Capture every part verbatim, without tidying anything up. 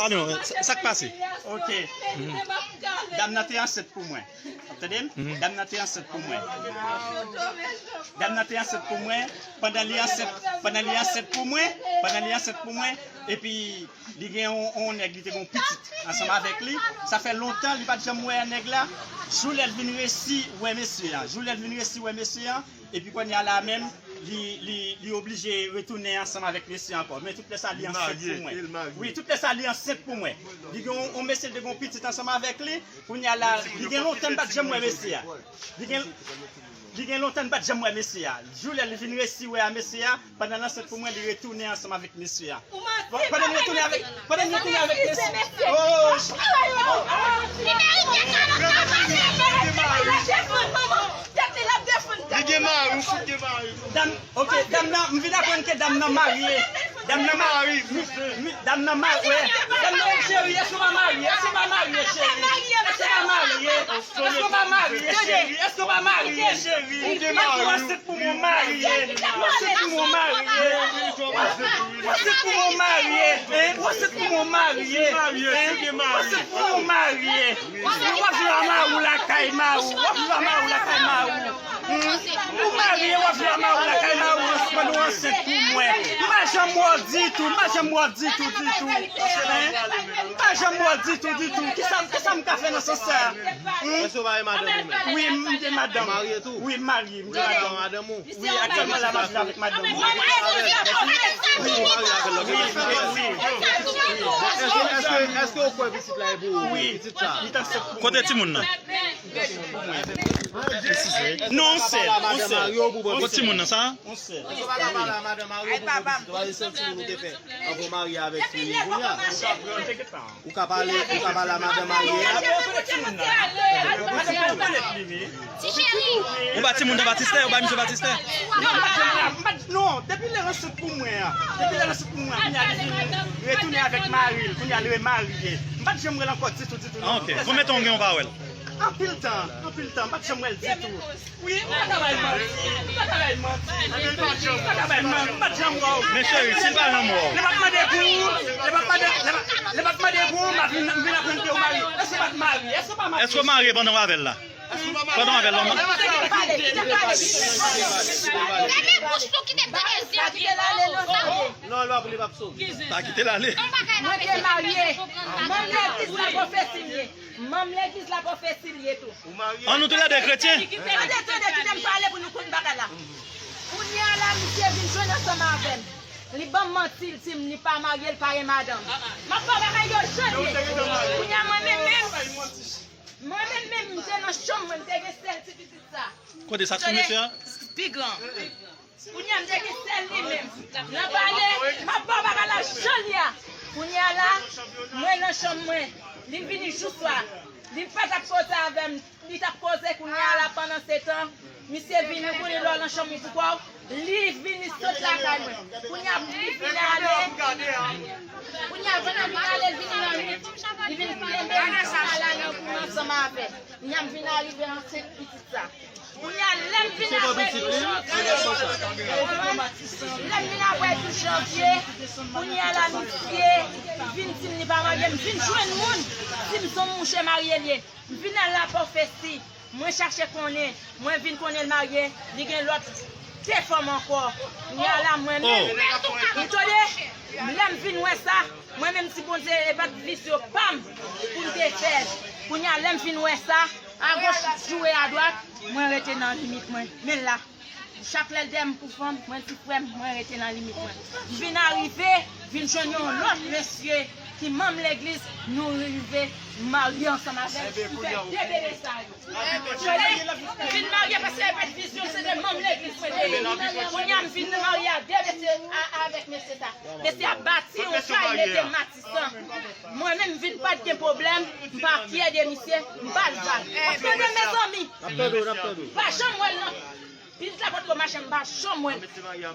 Pale non, sa, sa k pase? Ok. Dam nan te ansent pou mwen. W ap tande m? Dam nan te ansent pou mwen. Dam nan te ansent pou mwen. Pandan li ansent, pandan li ansent pou mwen, pandan li ansent pou mwen, epi li gen yon, yon nèg, li te gen yon pitit ansanm avèk li. Sa fè lontan li pa t janm wè nèg la. Jou lè l vin resi wè mesye a. Jou lè l vin resi wè mesye a. Epi kounye a la menm, li, li, li oblije retounen ansanm avèk mesye ankò. Men tout lè sa li ansent pou mwen. Wi, tout lè sa li ansent pou mwen. Li gen yon, yon mesye, li te gen yon pitit ansanm avèk li. Kounye a la, li gen lontan m pa t janm wè mesye a. Li gen, li gen lontan m pa t janm wè mesye a. Jou lè li vin resi wè a mesye a, pandan l ansent pou mwen, li retounen ansanm avèk mesye a. Bon, pandan m retounen avèk, pandan m retounen avèk mesye. Oh, oh, oh. Li gen mari, ou fout gen mari. Dam, ok, dam nan, m vin aprann ke dam nan marye. Dam nan marye. Dam nan marye. Dam nan, cheri, èske w pa marye? Èske w pa marye, cheri? Èske w pa marye? Èske w pa marye, cheri? Èske w pa marye, cheri? Ou ansent pou mwen, marye. Ou ansent pou mwen, marye. Ou ansent pou mwen, marye. Hein? Ou ansent pou mwen, marye. Hein? Ou ansent pou mwen, marye. Ou ap viv a mari w lakay mari w. W ap viv a mari w lakay mari w. Hmm? Ou marye, w ap viv a mari w lakay mari w, pandan w ansent pou mwen. M pa janm wè w ditou, m pa janm wè w ditou, ditou. Hein? M pa janm wè w ditou, ditou. Kisa, kisa m ka fè nan sans sa? Hmm? Èske w pa gen madanm ou menm? Wi, m gen madanm. Ou marye tou? Wi, m marye, m gen madanm. Madanm ou? Wi, aktyèlman la, m ap viv avèk madanm mwen. Wi, wi, wi. Èske, èske, èske w kwè pitit la e pou ou? Wi. Pitit sa? Kote timoun nan? Non, on sèl, on sèl. Kote timoun nan sa? On sèl. Èske w pa ta pale a madanm mari w pou w pran pitit ou? Èske w pa gen sèl timoun ou te fè anvan w marye avèk fi w kounye a? Ou ka pale, ou ka pale a madanm marye a. Ou ba timoun nan batistè, ou ba misye batistè. Non, m pa t janm la, m pa t, non, depi lè l ansent pou mwen an, depi lè l ansent pou mwen an, kounye a li vin retounen avèk mari l, kounye a li remarye. M pa t janm wè l ankò ditou, ditou, non. Ah, ok. Konbyen tan w gen w pa wè l? Anpil tan, anpil tan, m pa t janm wè l ditou. Wi, m pa ka bay manti. M pa ka bay manti. M pa ka bay manti. M pa t janm wè w. Men cheri, si l pa janm wè w. Li pa t mande pou ou. Li pa t mande, li pa, li pa t mande pou ou, m ap vin, m vin aprann ke w marye. Èske w pa t marye? Èske w pa marye? Èske w marye pandan w avè l la? Pandan w avè l la, w marye? Fèmen bouch ou, kite m tande zi w byen. Non, li pa pou, li p ap sove. Pa kite l ale. Mwen te marye. Manm legliz la pwofesi m ye. Manm legliz la pwofesi l ye tou. An nou toulède kretyen. Tande, tande, kite m pale pou nou konn bagay la. Kounye a la, misye vin jwenn ansanm avè m. Li ban m manti, li di m li pa marye, li pa gen madanm. M ap ba w bagay yo jan l ye. Kounye a mwen menm menm, mwen menm menm, m te nan chanm mwen, m te gen sèl ti pitit sa. Kote sa, sou mesye a? Pi gran. Kounye a m te gen sèl li menm. Nan pale, m ap ba w bagay la jan l ye a. Kounye a la, mwen nan chanm mwen. Li vini jou swa. Li pa t ap koze avè m. Li t ap koze kounye a la pandan se tan. Misye vini, ou konnen lè w nan chanm ou pou kò w. Li vini sot lakay mwen. Kounye a li vin ale. Kounye a pandan l vin ale, l vini nan nwit. Li vin kenbe m jiska la nan pou m ansanm avè l. Kounye a m vin arive ansent pitit sa. Kounye a, lè m vin apre tou janvye, lè m vin apre tou janvye, kounye a la, misye vin di m li pa marye, m vin jwenn moun, di m se yon mouche marye l ye. M vin al la pwofesi, mwen chache konnen, mwen vin konnen l marye, li gen lòt de fanm ankò. Kounye a la, mwen menm, m tande, lè m vin wè sa, mwen menm, si Bondye e pa t visyon pa m pou m te fè l. Kounye a, lè m vin wè sa, agoch joure adwat, mwen rete nan limit mwen. Men la, chak lè l dèyè m pou fanm, mwen di frè m, mwen rete nan limit mwen. M vin arive, vin jwenn yon lòt mesye ki manm legliz, nou rive marye ansanm avè l. Nou fè de bebe sa yo. M vin marye paske e pa t vizyon, se te manm legliz mwen te ye. Kounye a, m vin marye a de mesye, a, avèk mesye sa. Mesye a bati yon kay, mete matisan. Mwen menm, m vin pa t gen pwoblèm, m pa fyè de misye, m pa t va. W ap tande, mezanmi? M pa janm wè l nan. Pitit la potko mache, m pa janm wè l.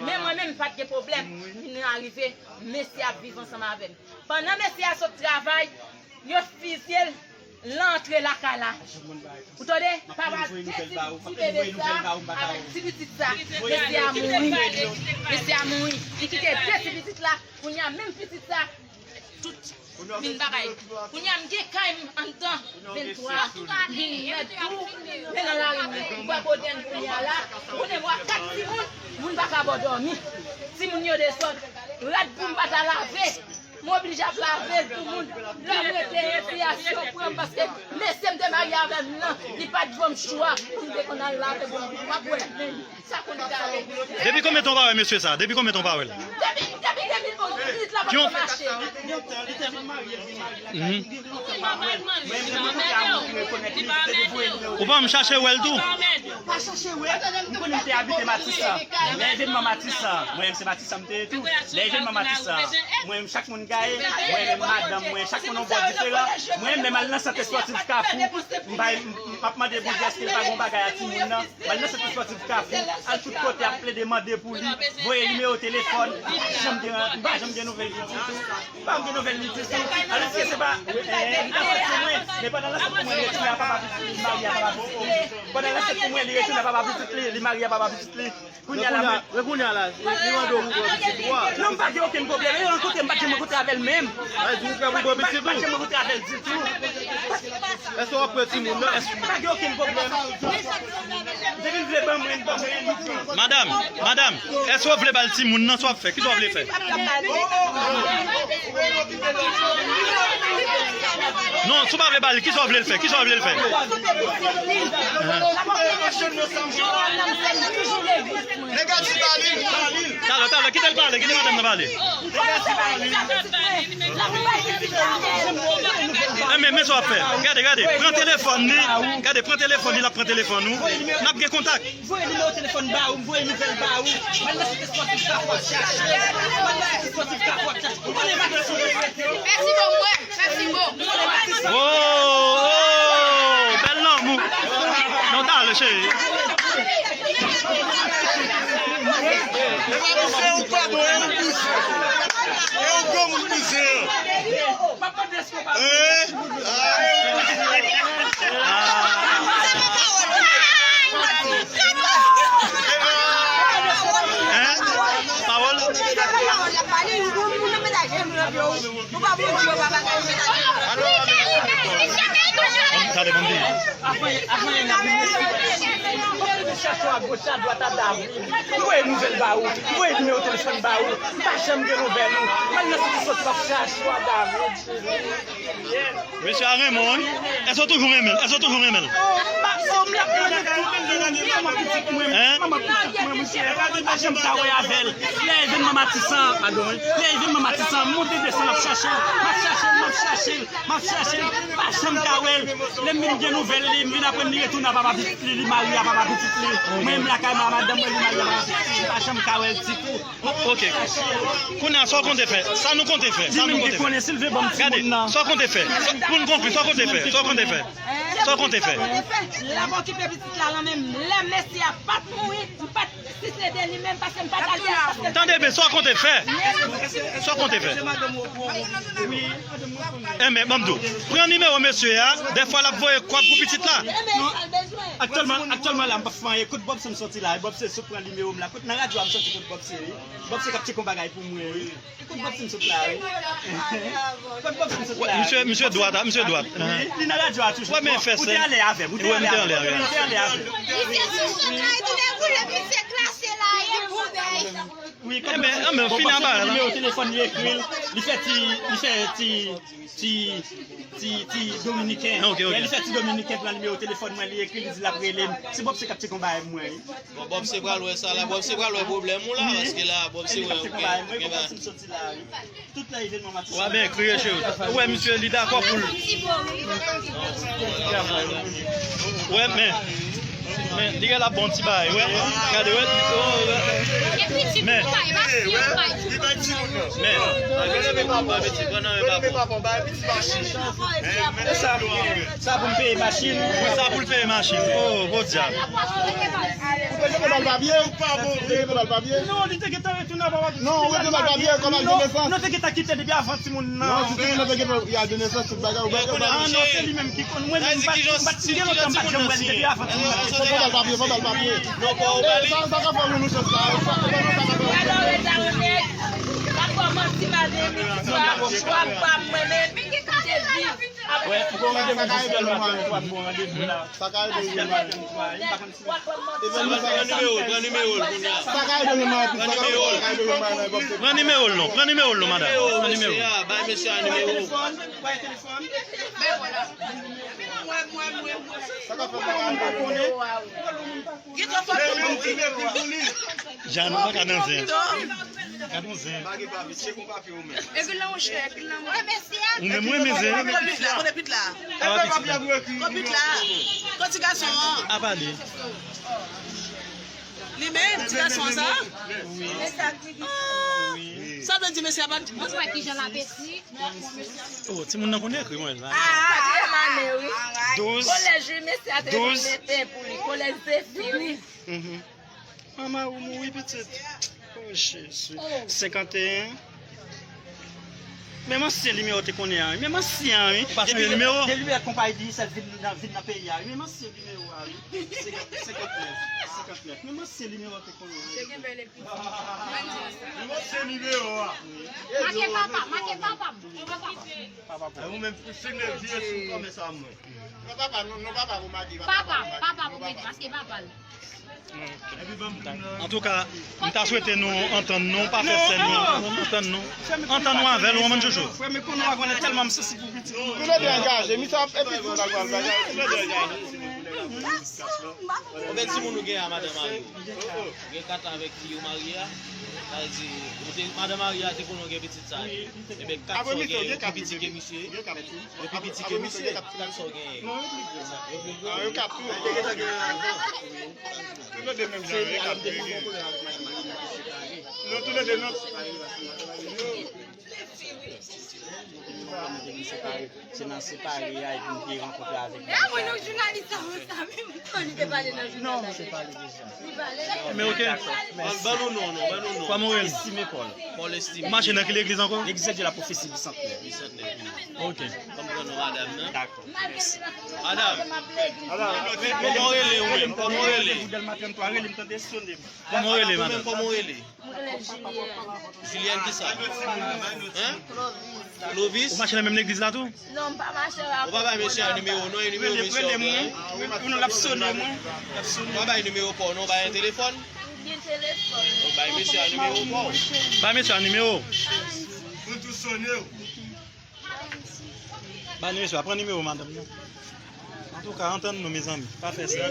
Men mwen menm, m pa t gen pwoblèm. M vin arive, mesye ap viv ansanm avè m. Pandan mesye a sot travay, yo fizye l, l antre lakay la. Ou tande? Papa de ti, ti bebe sa, avèk ti pitit sa. Mesye a mouri. Mesye a mouri. Li kite de ti pitit la. Kounye a, menm pitit sa, tout Vin bagay. Kounye a m gen kay m anndan venntwa. Vin mèt tou. Men nan lari m, m kwè kote n kounye a la. Konnen m wè kat timoun, moun pa ka bò dòmi. Timoun yo desòd. Rad pou m pa ta lave. M oblije ap lave l pou moun. Lè m rete enfiyasyon pran m paske mesye m te marye avè m nan, li pa t ban m chwa pou m te konn al lave pou m pa kwè menm. Depi konbyen tan w pa wè mesye sa? Depi konbyen tan w pa wè l? Depi, depi de mil onz, pitit la pa t mache. Mhm. Ou pa menm chache wè l tou? Pa chache wè l. M konnen m te abite Matisan. Lè evènman Matisan, mwen menm se Matisan m te ye tou. Lè evènman Matisan, mwen menm chak moun gaye, mwen menm madanm mwen, chak moun yon bò diferan. Mwen menm al nan sant espòtif Kafou, m bay, m, m ap mande Bondye èske l pa gen yon bagay a timoun nan. M al nan sant espòtif Kafou, al tout kote ap plede mande pou li, voye nimewo telefòn, m pa janm gen, m pa janm gen nouvèl li ditou. M pa janm gen nouvèl li ditou. Alòske se pa, eh, li pa fè pou mwen, men pandan lansèt pou mwen, li retounen a papa pitit li, li marye a papa pitit li. Pandan lansèt pou mwen, li retounen a papa pitit li, li marye a papa pitit li. Kounye a la, mwen. Men kounye a la, li mande w pou pran pitit ou a. Non, m pa gen okenn pwoblèm. E rankontre m, m pa t janm rankontre avè l menm. Ay, di w prè pou pran pitit ou. M pa t janm rankontre avè l ditou. Èske w ap pran timoun nan? Èske pa gen okenn pwoblèm? Depi l vle ban mwen, ban mwen. Madanm, madanm, èske w vle ba l timoun nan? Sa w ap fè? Kisa w vle fè? Non, si w pa vle ba li, kisa w vle l fè? Kisa w vle l fè? Ahan. Talè, talè, kite l pale, kite madanm nan pale. Enben, men sa w ap fè. Gade, gade, pran telefòn li. Gade, pran telefòn li, l ap pran telefòn ou. N ap gen kontak. Voye nimewo telefòn ba ou, m voye nouvèl ba ou. M al nan sant espòtif Kafou ap chache. M al nan sant espòtif Kafou ap chache. Ou konnen madanm sou retrete. Mèsi bon, mwen. Mèsi bon. Oh, oh, bèl lanmou. Non, talè, cheri. E pa pou fè ou pa bon, e ou bouzen. E ou granmoun bouzen. Hein? Hein? Pawòl? Ann tande, ann tande. Avan, avan yè n ap vin mesye. Fòk nou te chache a goch, a dwat, a David. M voye nouvèl ba ou. M voye nimewo telefòn ba ou. M pa janm gen nouvèl ou. M al nan site sòt m ap chache w a David. Mesye a renmen w, wi. Èske w toujou renmen l? Èske w toujou renmen l? Manman pitit mwen, manman pitit mwen, mesye, m pa janm ka wè avè l. Lè evènman Matisan, padon, wi. Lè evènman Matisan, m monte desann, m ap chache l, m ap chache l, m ap chache l, m ap chache l, m pa janm ka wè l. Lè m vin gen nouvèl li, m vin aprann li retounen a papa pitit li, li marye a papa pitit li. Mwen menm lakay mwen, madanm mwen, li marye a papa pitit li, m pa janm ka wè l ditou. Ok. Kounye a, sa w konte fè? Sa nou konte fè? Sa nou konte fè? Gade, sa w konte fè? Sa, pou n konkli, sa w konte fè? Sa w konte fè? Sa w konte fè? Lè m okipe pitit la, lan menm lè mesye a pa t mouri, m pa t, si se de li menm, paske m pa t al di al, paske... Tande byen, sa w konte fè? Sa w konte fè? Enben, ban m di w, pran nimewo mesye a, dèfwa l ap voye kòb pou pitit la. Aktyèlman, aktyèlman la, m p ap fè anyen. Kot Bòb se m sòti la? Bòb se sot pran nimewo m la. Kot nan radyo a m sòti kot Bòb se, wi. Bòb se k ap tcheke yon bagay pou mwen, wi. Kot Bòb se m sot la, wi. Kot Bòb se m sot la, wi. Misye, misye dwat, a, misye dwat. Wi, li nan radyo a toujou. Ou te alè avè m, ou te alè avè m. Ou te alè avè m. Misye sou chòt la, li tounen boule, misye klase la, e pou bèy. Wi, enben, enben, fini anba la. Nimewo telefòn li ekri l, li fè ti, li fè ti, ti, ti, ti dominiken. Ok, ok. Lè li fè ti dominiken pran nimewo telefòn mwen, li ekri, li di l ap rele m. Se Bòb se k ap tcheke yon bagay pou mwen, wi. Bon, Bòb se pral wè sa la, Bòb se pral wè pwoblèm ou la, paske la, Bòb se wè, ok, gen bagay. Tout nan evènman Matisan. Ou a byen kriye, cheri. Ou wè misye, li dakò pou l. Wè, men, men, li gen la bon ti bagay, wè. Gade, wè. Oh, wè. Men, men. Sa, sa pou m peye machin. Wi, sa pou l peye machin. Oh, podyab. Ou te gentan ba l papye? Ou pa bon, ou te gentan ba l papye? Non, li te gentan retounen a papa pitit li. Non, ou te ba l papye, kòm ak de nesans. Non, te gentan kite depi avan timoun nan. Non, si timoun nan te gentan, y a de nesans, tout bagay, ou pa... Ah, non, se li menm ki konn. Mwen menm, m pa t, m pa t, gen lontan m pa t janm wè li depi avan timoun nan. Fò ba l papye, fò ba l papye. Non, pa ou ba li. Sa, sa ka fè moun yon chans la. Sa ka fè moun, sa ka fè moun. Ti madanm li ki swa, swa pa mwen menm, ki te viv. Wè, ou gon randevou pou sèl maten, ou gon randevou la. Sa ka ede ou menm. Pran nimewo l, pran nimewo l kounye a. Sa ka ede ou menm. Pran nimewo l. Pran nimewo l non, pran nimewo l non, madanm. Pran nimewo. Bay mesye a nimewo. Sa ka fè mwen pa konnen. Jan, nou pa ka nan zen. Gad yon zen. Epi la, monchè, epi la, monchè. Ou menm, ou renmen zen. Konpit la, konpit la. Konpit la. Konti gason an. A pale. Li menm, ti gason an sa? Wi. Ah, sa vle di mesye a pa t. Mwen wè kijan l apeti. Oh, timoun nan konn ekri, mwen la. Ah, katriyèm ane, wi. Douz. Kolèj, wi, mesye a te mete pou li. Kolèj Zefi, wi. Mhm. Manman ou mouri pitit. Oh, Jezi. Senkanteyen. Menm ansyen nimewo te konnen an, wi. Menm ansyen an, wi. Ou pa chanje nimewo? Depi lè konpayi Digicel vin nan, vin nan peyi a, wi. Menm ansyen nimewo a, wi. Senkant, senkantnèf. Senkantnèf. Menm ansyen nimewo te konnen an, wi. Te gen bèl epi. Menm ansyen nimewo a. Make papa, make papa. Papa, papa. Ou menm filme vye sou kòmè sa mwen. Non, papa, non, non, papa, pou make, papa, papa, papa, pou make, paske papa l. Antouka, m ta swete nou antann nou, pa fè sèn nou, antann nou. Antann nou avè l, ou konprann, Jojo? Frè, men konnen w a konnen tèlman m sansib pou pitit mwen. Tou le de angaje, misye ap epi tou la gwa angaje. Tou le de angaje. Konbyen timoun ou gen a madan mari w? Ou gen kat avèk fi ou marye a? Sa vle di, ou te, madan mari a te konnen w gen pitit sa a tou. Ebyen, kat sa w gen yo pi piti ke misye. Yo pi piti ke misye. Kat sa w genyen yo. Yo pi gwo. Ah, yo kat tou. Tou le de menm jan, yo kat tou. Non, tou le de non. Se nan separe a epi m te rankontre avèk li. Ah, mwen, non, jounalis sa, mwen, sa menm, li te pale nan jounal la. Non, se pale deja. Men ok. Ban, ban nou non, non, ban nou non. Kòman w rele? Estimé Paul. Paul Estimé. Ou mache nan ki legliz ankò? L'église de la prophétie Bicentenaire. Bicentenaire. Ok. Ban m pran non madanm nan. Dakò. Madanm. Kòman w rele ou menm? Kòman w rele? Kòman w rele, madanm? Kòman w rele? Mwen rele Julienne. Julienne ki sa? Hein? Clovis. Ou mache nan menm legliz la tou? Non, m pa mache la. Ou pa bay mesye a nimewo non, e nimewo mesye a. Rele mwen. Ou non, l ap sone mwen. L ap sone. Ou pa bay nimewo pa w non, bay yon telefòn. Ou gen telefòn. Ou bay mesye a nimewo pa w. Bay mesye a nimewo. Mwen tou sone w. Bay nimewo, pran nimewo madanm nan. Antouka, antann nou, mezanmi. Pa fè sa.